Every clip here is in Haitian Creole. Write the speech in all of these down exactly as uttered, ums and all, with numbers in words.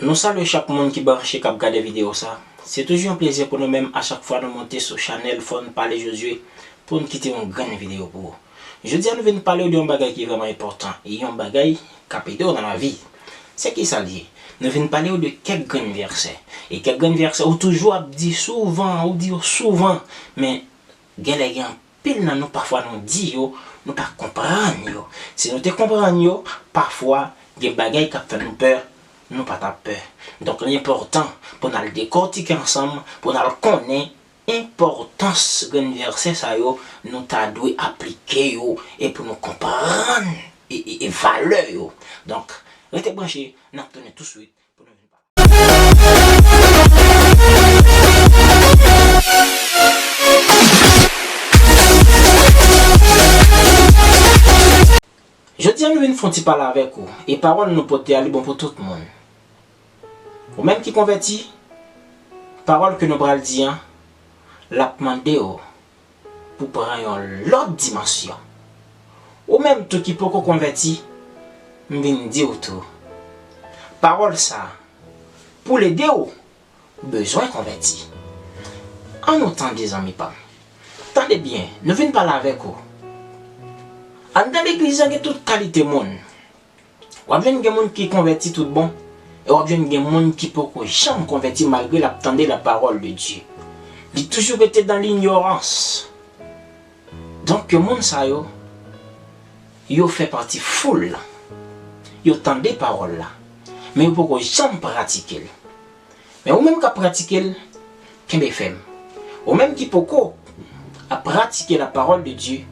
Nou salye chak moun ki branche, k ap gade videyo sa. Se toujou yon plezi pou nou menm a chak fwa nou monte sou chanèl Fò n Pale Jozye pou n kite yon grenn videyo pou ou. Jodi a nou vin pale w de yon bagay ki vrèman enpòtan, e yon bagay k ap ede w nan lavi. Se kisa l ye? Nou vin pale w de kèk grenn vèsè. E kèk grenn vèsè ou toujou ap di souvan, ou di yo souvan, men genlè gen anpil nan nou pafwa nou di yo, nou pa konprann yo. Si nou te konprann yo, pafwa gen bagay k ap fè nou pè, nou pa t ap pè. Donk, li enpòtan pou n al dekòtike ansanm, pou n al konnen enpòtans grenn vèsè sa yo, nou ta dwe aplike yo e pou nou konprann e, e, e valè yo. Donk, rete branche, n ap tounen touswit pou nou vin pale. Jodi a nou vin fè yon ti pale avèk ou, e pawòl nou pote a li bon pou tout moun. Ou menm ki konvèti, pawòl ke nou pral di an, l ap mande w pou pran yon lòt dimansyon. Ou menm tou ki poko konvèti, m vin di w tou, pawòl sa a, pou l ede w, ou bezwen konvèti. An nou tande, zanmi pa m. Tande byen, nou vin pale avèk ou. Anndan legliz la gen tout kalite moun. W ap jwenn gen moun ki konvèti tout bon, e w ap jwenn gen moun ki poko janm konvèti malgre l ap tande la parole de Dieu. Li toujou rete dans l'ignorance. Donk, moun sa yo, yo fè pati foul la. Yo tande pawòl la, men yo poko janm pratike l. Men ou menm k ap pratike l, kenbe fèm. Ou menm ki poko ap pratike la parole de Dieu,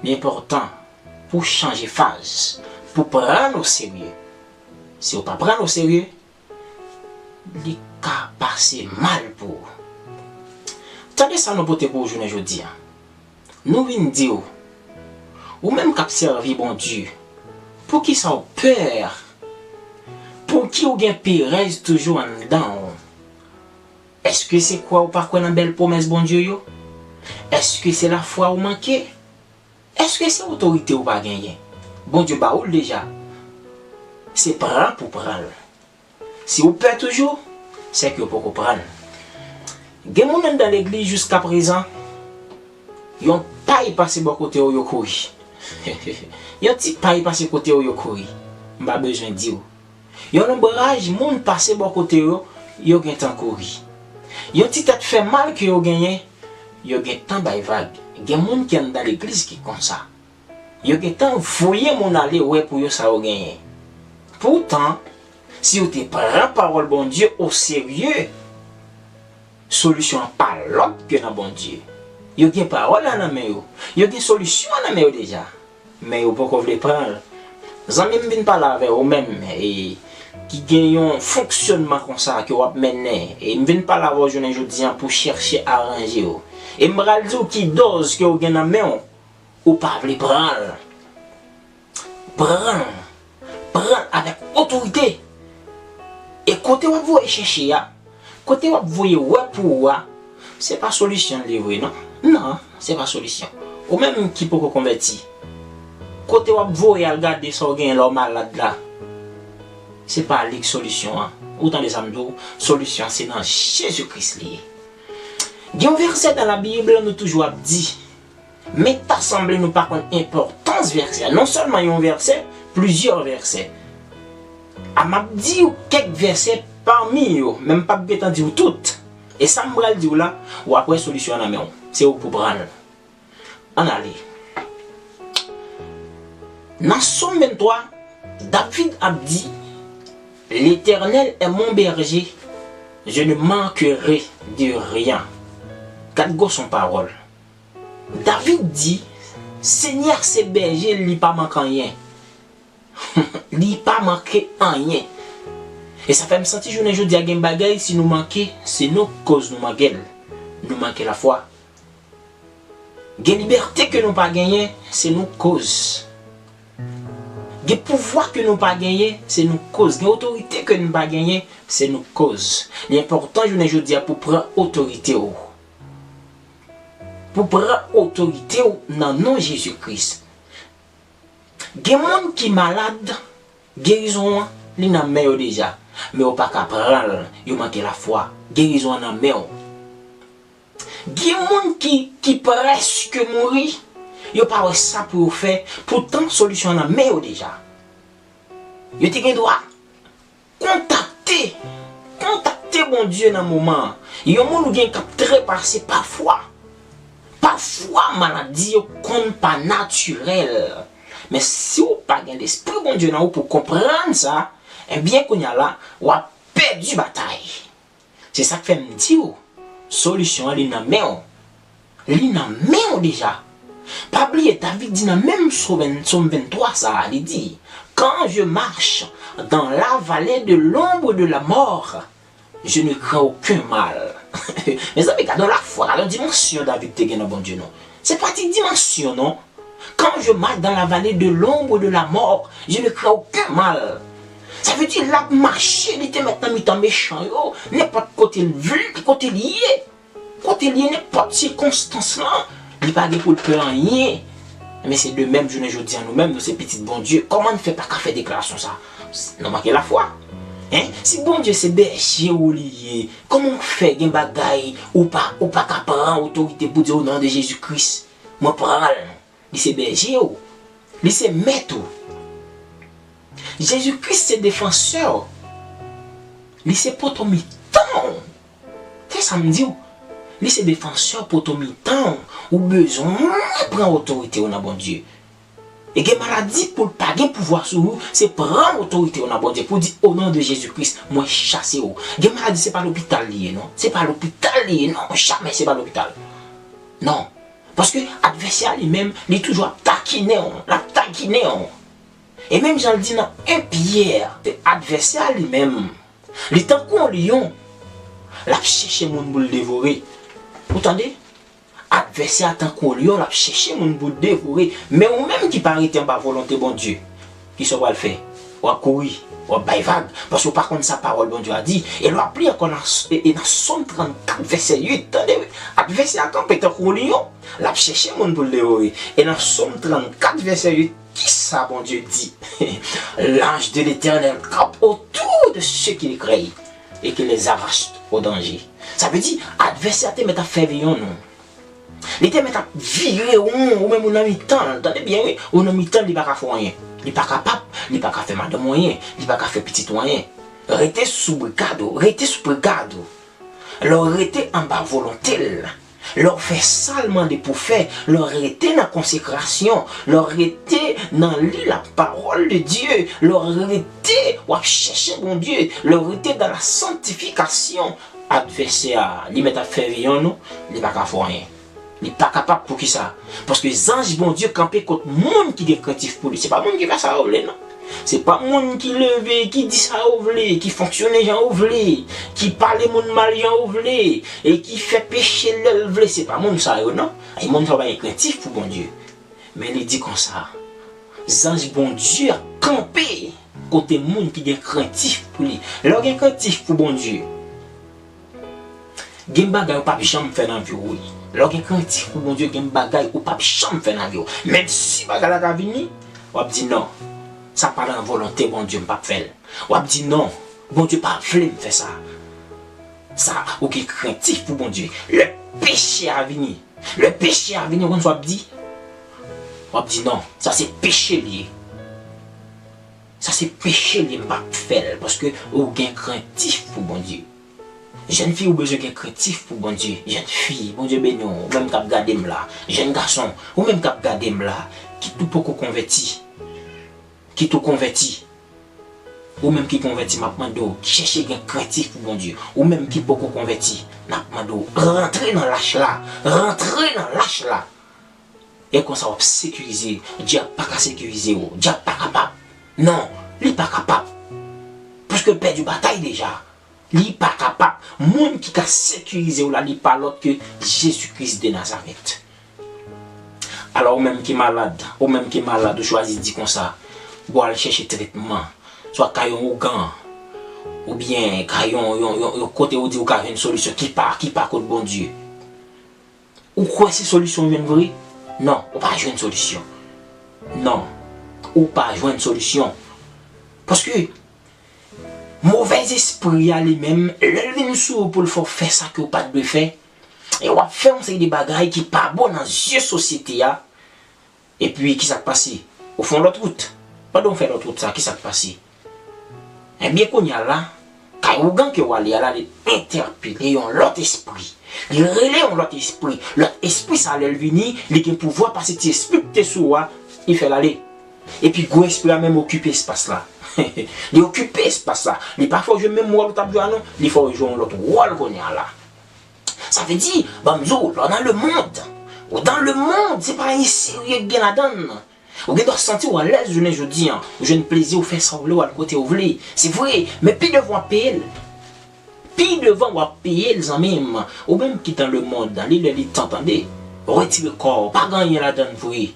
li enpòtan pou w chanje faz, pou w pran l oserye. Si w pa pran l oserye, li ka pase mal pou ou. Tande sa nou pote pou ou jounen jodi a. Nou vin di w, ou menm k ap sèvi Bondye, poukisa w pè? Pouki w gen perèz toujou anndan w? Èske se kwè w pa kwè nan bèl pwomès Bondye yo? Èske se lafwa w manke? Èske se otorite w pa genyen? Bondye ba ou l deja. Se pran pou pran l. Si w pè toujou, se ke w poko pran l. Gen moun anndan legliz jiskaprezan, yon pay pase bò kote w, yo kouri. Yon ti pay pase kote w, yo kouri. M pa bezwen di w. Yon lonbraj moun pase bò kote yo, yo gentan kouri. Yon ti tèt fè mal ke yo genyen, yo gentan bay vag. Gen moun ki anndan legliz ki konsa. Yo gentan voye moun ale wè pou yo sa yo genyen. Poutan, si yo te pran pawòl Bondye oserye, solisyon an pa lòt ke nan Bondye. Yo gen pawòl la nan men yo. Yo gen solisyon an nan men yo deja. Men yo poko vle pran l. Zanmi m, vin pale avè w, ou menm, e, ki gen yon fonksyònman konsa ke w ap mennen, e m vin pale avè w jounen jodi a pou chèche aranje w. E m pral di w ki dòz ke w gen nan men w, ou pa vle pran l. Pran l. Pran l avèk otorite. E kote w ap voye chèche a, kote w ap voye wè pou ou a, se pa solisyon li vre non. Non, se pa solisyon. Ou menm ki poko konvèti, kote w ap voye al gade sa w genyen lè w malad la, se pa li k solisyon an. Ou tande sa m di w? Solisyon an se nan Jezi Kris li ye. Gen yon vèsè nan Labib nou toujou ap di, men ta sanble nou pa konn enpòtans vèsè a. Non sèlman yon vèsè, plizyè vèsè. A, m ap di w kèk vèsè pami yo, men m p ap gentan di w tout. E sa m pral di w la, w ap wè solisyon an nan men w. Se ou k pou pran l. Ann ale. Nan Sòm venntwa, David ap di, L'Éternel est mon berger, je ne manquerai de rien. Gad gwo son pawòl. David di, Senyè se bèje l, li pa manke anyen. Li pa manke anyen. E sa fè m santi jounen jodi a gen bagay, si nou manke, se nou k koz nou manke l. Nou manke lafwa. Gen libète ke nou pa genyen, se nou k koz. Gen pouvwa ke nou pa genyen, se nou k koz. Gen otorite ke nou pa genyen, se nou k koz. Li enpòtan jounen jodi a pou pran otorite w. Pou pran otorite w nan non Jezi Kris. Gen moun ki malad, gerizon an, li nan men yo deja. men yo pa ka pran l, yo manke lafwa. Gerizon an nan men w. Gen moun ki, ki prèske mouri, yo pa wè sa pou yo fè, poutan solisyon an nan men yo deja. Yo te gen dwa kontakte, kontakte Bondye nan moman an. Yon moun ou gen k ap trepase pafwa, pafwa maladi yo konn pa natirèl. Men si w pa gen Lespri Bondye nan ou pou konprann sa, ebyen, kounye a la, w ap pèdi batay. Se sa k fè m di w, solisyon an li nan men w. Li nan men w deja. Pa bliye, David di nan menm Sòm, Sòm venntwa sa a, li di, Quand je marche dans la vallée de l'ombre de la mort, je ne crains aucun mal. Mezanmi, gade yon lafwa, gade yon dimansyon David te gen nan Bondye, non. Se pa ti dimansyon, non. Quand je marche dans la vallée de l'ombre de la mort, je ne crains aucun mal. Sa vle di, l ap mache, li te mèt nan mitan mechan yo, nenpòt kote l vle, kote l ye. Kote l ye, nenpòt sikonstans lan, li pa gen pou l pè anyen. Men se de menm jounen jodi a, nou menm, nou se pitit Bondye. Kòman n fè pa ka fè deklarasyon sa a? Nou manke lafwa. Hein? Si Bondye se bèje w li ye, kòman w fè gen bagay ou pa, ou pa ka pran otorite pou di, "O non de Jezi Kris, mwen pran l"? Li se bèje w. Li se mèt ou. Jezi Kris se defansè w. Li se poto mitan w. Se sa m di w. Li se defansè w, poto mitan w. Ou bezwen pran otorite w nan Bondye. E gen maladi pou l pa gen pouvwa sou ou, se pran otorite w nan Bondye pou di, "O non de Jezi Kris, mwen chase w." Gen maladi, se pa lopital li ye, non. Se pa lopital li ye, non. Jamè, se pa lopital. Non. Paske advèsè a li menm, li toujou ap takinen w, l ap takinen w. E menm jan l di nan en Pyè, advèsè a li menm, li tankou yon lyon, l ap chèche moun pou l devore. Ou tande? Advèsè a tankou yon lyon, l ap chèche moun pou l devore. Men ou menm ki pa rete anba volonte Bondye, kisa w pral fè? W ap kouri, w ap bay vag, paske w pa konn sa pawòl Bondye a di. E lè w ap li ankò nan, e, e nan Sòm trannkat, vèsè uit, tande wi, advèsè a kanpe tankou yon lyon, l ap chèche moun pou l devore. E nan Sòm trannkat, vèsè uit, kisa Bondye di? L'ange de l'Éternel campe autour de ceux qui le craignent et qui les arrache au danger. Sa vle di, advèsè a te mèt ap fè veyon nou. Li te mèt ap vire won, ou menm ou nan mitan l, tande byen wi, ou nan mitan l, li pa ka fè w anyen. Li pa kapab, li pa ka fè madanm ou anyen, li pa ka fè pitit ou anyen. Rete sou brigad ou, rete sou brigad ou. Lè w rete anba volonte l, lè w fè sa l mande pou w fè, lè w rete nan konsekrasyon, lè w rete nan li la parole de Dieu, lè w rete w ap chèche Bondye, lè w rete dans la sanctification, advèsè a, li mèt ap fè veyon nou, li pa ka fè w anyen. Li pa kapab. Poukisa? Paske zanj Bondye kanpe kot moun ki gen krentif pou li. Se pa moun ki fè sa yo vle, non. Se pa moun ki leve, ki di sa yo vle, ki fonksyone jan yo vle, ki pale moun mal jan yo vle, e ki fè peche lè l vle. Se pa moun sa yo, non. E moun sa yo pa gen krentif pou Bondye. Men li di konsa, zanj Bondye ap kanpe kote moun ki gen krentif pou li. Lè w gen krentif pou Bondye, gen bagay ou p ap janm fè nan vi w, wi. Lè w gen krentif pou Bondye, gen bagay ou p ap janm fè nan vi w. Menm si bagay la ka vini, w ap di, "Non, sa pa nan volonte Bondye, m p ap fè l." W ap di, "Non, Bondye pa vle m fè sa." Sa, ou gen krentif pou Bondye. Lè peche a vini, lè peche a vini, ou konn sa w ap di? W ap di, "Non, sa se peche l ye. Sa se peche l ye, m p ap fè l," paske ou gen krentif pou Bondye. Jèn fi, ou bezwen gen krentif pou Bondye. Jèn fi, Bondye beni w, ou menm k ap gade m la. Jèn gason, ou menm k ap gade m la, kit ou poko konvèti, kit ou konvèti, ou menm ki konvèti, m ap mande w, chèche gen krentif pou Bondye. Ou menm ki poko konvèti, n ap mande w, rantre nan lach la, rantre nan lach la. E konsa w ap sekirize, dyab pa ka sekirize w, dyab pa kapab. Non, li pa kapab. Paske l pèdi batay deja. Li pa kapab. Moun ki ka sekirize w la, li pa lòt ke Jezi Kris de Nazarèt. Alò, ou menm ki malad, ou menm ki malad, ou chwazi di konsa, ou al chèche tretman, swa kay yon ougan, oubyen kay yon, yon, yon, yon kote ou di ou ka jwenn solisyon ki pa, ki pa kot Bondye. Ou kwè se solisyon w jwenn vre? Non, ou pa jwenn solisyon. Non, ou pa jwenn solisyon. Paske Movèzespri a li menm, lè l vin sou ou pou l fè w fè sa ke w pa t dwe fè, e w ap fè yon seri de bagay ki pa bon nan zye sosyete a, epi ki sa k pase? Ou fè yon lòt wout. Pandan w fè lòt wout sa, ki sa k pase? Ebyen, kounye a la, kay ougan ke w ale a la, li entèpele yon lòt espri. Li rele yon lòt espri. Lòt espri sa, lè l vini, li gen pouvwa pase ti espri ki te sou ou a, li fè l ale. Epi gwo espri a menm okipe espas la. Li okipe espas la. Li pa fè w jwe menm wòl ou t ap jwe a non. Li fè w jwe yon lòt wòl kounye a la. Sa vle di, ban m di w, lè w nan lemonn, ou dan lemonn, se pa anyen serye k gen ladan l. Ou gen dwa santi w alèz jounen jodi a. Ou jwenn plezi, ou fè sa w vle, w al kote w vle. Se vre, men pi devan w ap peye l. Pi devan w ap peye l, zanmi m. Ou menm ki dan lemonn, li lè li tan, tande. Retire kò w, pa gen anyen ladan l vre.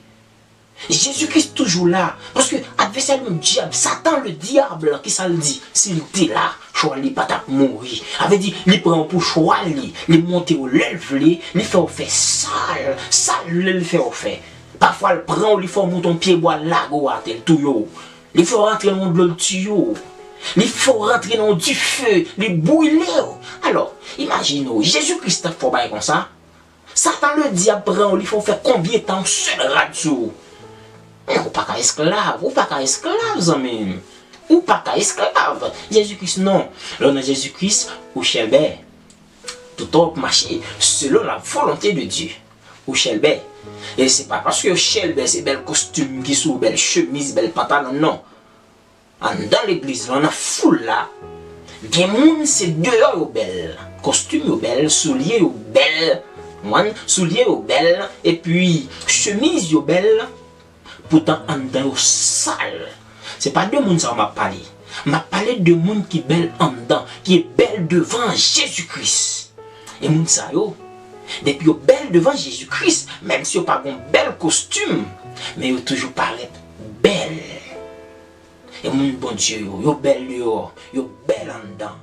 Jezi Kris toujou la. Paske advèsè nou, dyab, Satan le dyab, ki sa l di? Si l te la, chwal li pa t ap mouri. Sa vle di, li pran w pou chwal li. Li monte w lè l vle, li fè w fè sa l, sa l vle l fè w fè. Pafwa l pran w, li fè w moute yon pyebwa, l lage w atè, l touye w. Li fè w rantre nan yon dlo, l tiye w. Li fè w rantre nan yon dife, li brile w. Alò, imajine w, Jezi Kris t ap fè w bagay konsa. Satan le dyab pran w, li fè w fè konbyen tan yon sèl rad sou ou? Men ou pa ka esklav, ou pa ka esklav, zanmi m. Ou pa ka esklav. Jezi Kris non. Lè w nan Jezi Kris, ou chèlbè. Toutan w ap mache selon la volonte de Dye. Ou chèlbè. E se pa paske w chèlbè, se bèl kostim ki sou ou, bèl chemiz, bèl pantalon, non. Anndan legliz lan, nan foul la, gen moun se deyò yo bèl, kostim yo bèl, soulye yo bèl, ou konprann, soulye yo bèl, epi chemiz yo bèl, poutan anndan yo sal. Se pa de moun sa yo m ap pale. M ap pale de moun ki bèl anndan, ki bèl devan Jezi Kris. E moun sa yo, depi yo bèl devan Jezi Kris, menm si yo pa gen yon bèl kostim, men yo toujou parèt bèl. E moun Bondye yo, yo bèl deyò, yo bèl anndan.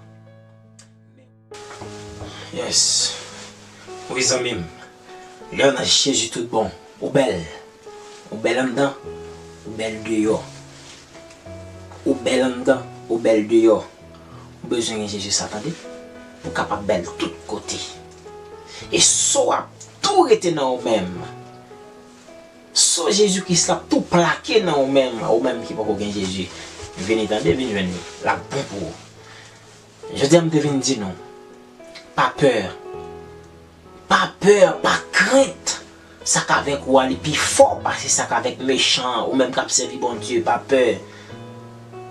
Yes. Wi, zanmi m. Lè w nan Jezi tout bon, ou bèl. Ou bèl anndan, ou bèl deyò. Ou bèl anndan, ou bèl deyò. Ou bezwen gen Jezi sa, tande. Pou w kapab bèl tout kote. E so ap tou rete nan ou menm. So Jezi Kris la ap tou plake nan ou menm, ou menm ki poko gen Jezi. Vini tande, vin jwenn li. L ap bon pou ou. Jodi a m te vin di nou, pa pè. Pa pè, pa krent. Sa k avèk ou a, li pi fò pase sa k avèk mechan an, ou menm k ap sèvi Bondye, pa pè.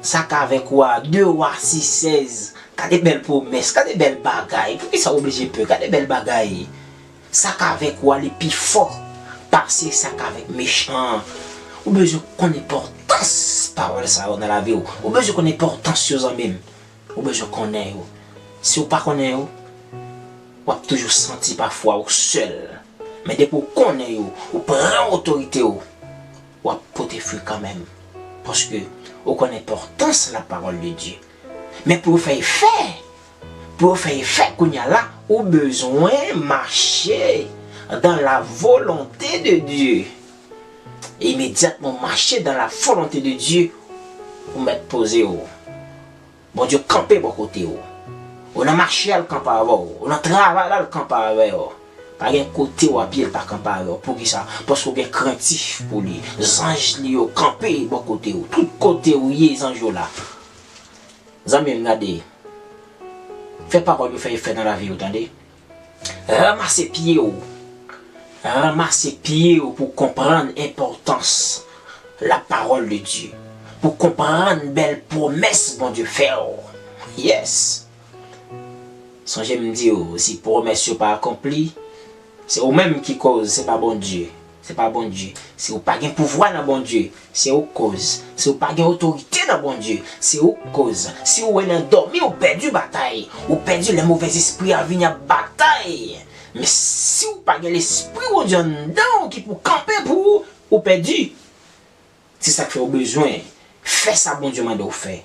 Sa k avèk ou a, de Wa sis sèz. Gade bèl pwomès, gade bèl bagay. Poukisa w oblije pè? Gade bèl bagay. Sa k avèk ou a, li pi fò pase sa k avèk mechan an. Ou bezwen konn enpòtans pawòl sa yo nan lavi w. Ou bezwen konn enpòtans yo, zanmi m. Ou bezwen konnen yo. Si w pa konnen yo, w ap toujou santi pafwa ou sèl. Men depi w konnen yo, ou pran otorite w, w ap pote fwi kanmenm. Paske ou konn enpòtans la parole de Dieu. Men pou yo fè efè, pou yo fè efè kounye a la, ou bezwen mache dans la volonté de Dieu. E imedyatman w mache dans la volonté de Dieu, ou mèt poze w. Bondye kanpe bò kote w. Ou nan mache a, l kanpe avè w. Ou nan travay la, l kanpe avè w. Pa gen kote w ap ye, l pa kanpe avè w. Poukisa? Paske w gen krentif pou li. Zanj li yo kanpe bò kote w. Tout kote w ye, zanj yo la. Zanmi m, gade. Fè pawòl yo fè efè nan lavi w, tande. Ranmase pye w. Ranmase pye w pou w konprann enpòtans la parole de Dieu. Pou w konprann bèl pwomès Bondye fè w. Yes. Sonje m di w, si pwomès yo pa akonpli, se ou menm ki koz, se pa Bondye. Se pa Bondye. Si w pa gen pouvwa nan Bondye, se ou k koz. Si w pa gen otorite nan Bondye, se ou k koz. Si w wè nan dòmi w pèdi batay, ou pèdi lè movèzespri a vini ap batay. Men si w pa gen Lespri Bondye anndan w ki pou kanpe pou ou, ou pèdi. Se sa k fè w bezwen fè sa Bondye mande w fè.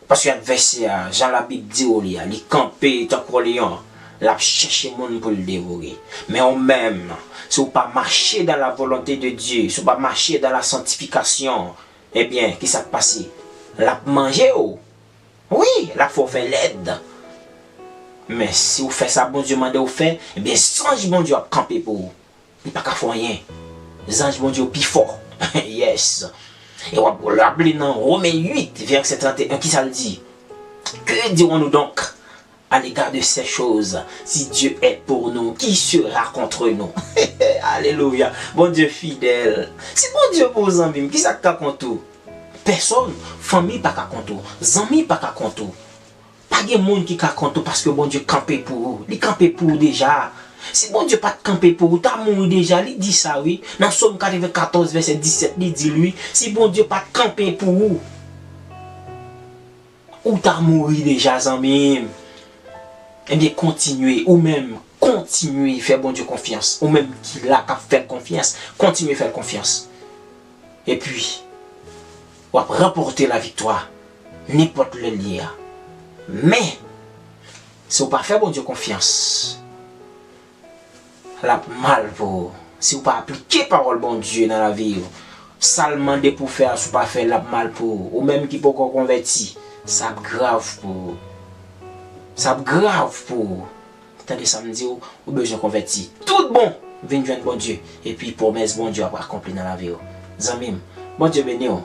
Paske advèsè a, jan Labib di w li a, li kanpe tankou yon lyon, l ap chèche moun pou l devore. Men ou menm, si w pa mache dans la volonté de Dieu, si w pa mache dans la sanctification, ebyen, ki sa k pase? L ap manje w. Wi, l ap fè w fè lèd. Men si w fè sa Bondye mande w fè, ebyen zanj Bondye ap kanpe pou ou. Li pa ka fè w anyen. Zanj Bondye yo pi fò. Yes. E w ap, w ap li nan Women uit, vèsè trannteyen, kisa l di? Que dirons-nous donc à l'égard de ces choses? Si Dieu est pour nous, qui sera contre nous? Alelouya. Bondye fidèl. Si Bondye pou w, zanmi m, kisa k ka kont ou? Pèsòn. Fanmi pa ka kont ou. Zanmi pa ka kont ou. Pa gen moun ki ka kont ou paske Bondye kanpe pou ou. Li kanpe pou ou deja. Si Bondye pa t kanpe pou ou, ou ta mouri deja. Li di sa, wi. Nan Sòm katrevenkatòz, vèsè disèt, li di l, wi. Si Bondye pa t kanpe pou ou, ou ta mouri deja, zanmi m. Ebyen, kontinye, ou menm, kontinye fè Bondye konfyans. Ou menm ki la, k ap fè l konfyans, kontinye fè l konfyans. Epi, w ap ranpòte laviktwa, nenpòt lè l ye a. Men, si w pa fè Bondye konfyans, l ap mal pou ou. Si w pa aplike pawòl Bondye nan lavi w, sa l mande pou w fè a, si w pa fè l, l ap mal pou ou. Ou menm ki poko konvèti, sa ap grav pou ou. Sa ap grav pou ou. Tande sa m di w, ou bezwen konvèti. Tout bon, vin jwenn Bondye. Epi pwomès Bondye ap akonpli nan lavi w. Zanmi m, Bondye beni w.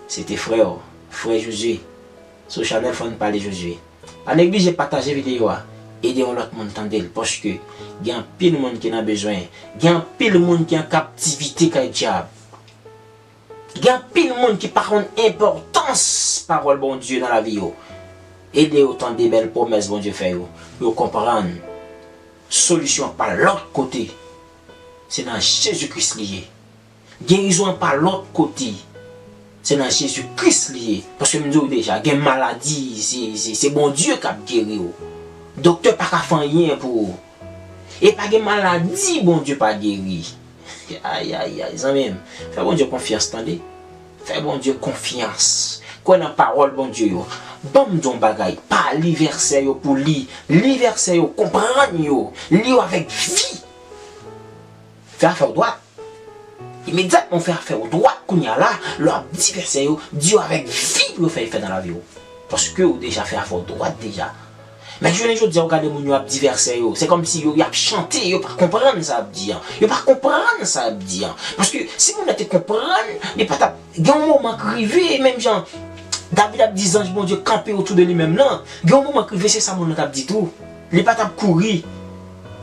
Se te frè w, frè Jozye, sou chanèl Fò n Pale Jozye. Pa neglije pataje videyo a. Ede yon lòt moun tande l, paske gen anpil moun ki nan bezwen. Gen anpil moun ki an kaptivite kay dyab. Gen anpil moun ki pa konn enpòtans pawòl Bondye nan lavi yo. Ede yo tande bèl pwomès Bondye fè yo, pou yo konprann solisyon an pa lòt kote. Se nan Jezi Kris li ye. Gerizon an pa lòt kote. Se nan Jezi Kris li ye. Paske m di w deja, gen maladi, se, se, se Bondye k ap geri w. Doktè pa ka fè anyen pou ou. E pa gen maladi Bondye pa geri. Ay, ay, ay, zanmi m, fè Bondye konfyans, tande. Fè Bondye konfyans. Kwè nan pawòl Bondye yo. Ban m di w yon bagay, pa li vèsè yo pou li. Li vèsè yo, konprann yo. Li yo avèk vi. Fè afè w dwat. Imedyatman w fè afè w dwat kounye a la, lè w ap di vèsè yo, di yo avèk vi pou yo fè efè nan lavi w. Paske w deja fè afè w dwat deja. Men jounen jodi a, w gade moun yo ap di vèsè yo, se kòmsi yo, y ap chante, yo pa konprann sa y ap di an. Yo pa konprann sa y ap di an. Paske si moun nan te konprann, li pa t ap, gen yon moman k rive, menm jan David ap di zanj Bondye kanpe otou de li menm nan, gen yon moman k rive, se sa moun nan t ap di tou. Li pa t ap kouri.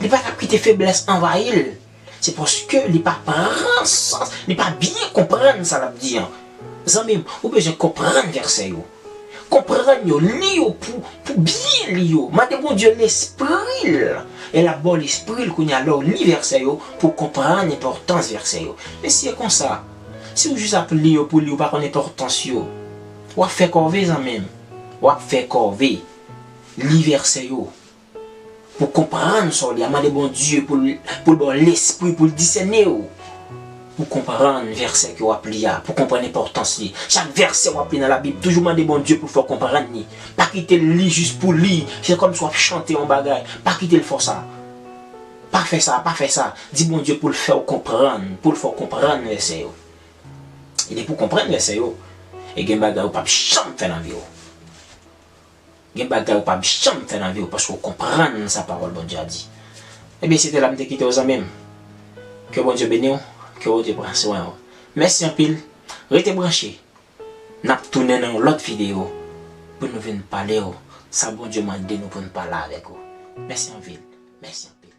Li pa t ap kite feblès anvayi l. Se paske li pa pran sans, li pa byen konprann sa l ap di an. Zanmi m, ou bezwen konprann vèsè yo. Konprann yo, li yo pou, pou byen li yo. Mande Bondye lespri l. E l ap ba w lespri l kounye a lè w li vèsè yo pou w konprann enpòtans vèsè yo. Men si e konsa, si w jis ap li yo pou li, ou pa konn enpòtans yo, w ap fè kòve, zanmi m. W ap fè kòve. Li vèsè yo. Pou konprann sa w li a, mande Bondye pou l, pou l ba w lespri, pou l disène w. Pou konprann vèsè ke w ap li a, pou konprann enpòtans li. Chak vèsè w ap li nan Labib, toujou mande Bondye pou l fè w konprann li. Pa kite l li jis pou li, se kòmsi w ap chante yon bagay. Pa kite l fè w sa. Pa fè sa, pa fè sa. Di Bondye pou l fè w konprann, pou l fè w konprann vèsè yo. E depi w konprann vèsè yo, e gen bagay ou p ap janm fè nan vi w. Gen bagay ou p ap janm fè nan vi w paske w konprann sa pawòl Bondye a di. Ebyen, se te la m te kite w, zanmi m. Ke Bondye beni w, ke Bondye pran swen w. Mèsi anpil. Rete branche. N ap tounen nan yon lòt videyo pou nou vin pale w sa Bondye mande nou pou n pale avèk ou. Mèsi anpil. Mèsi anpil.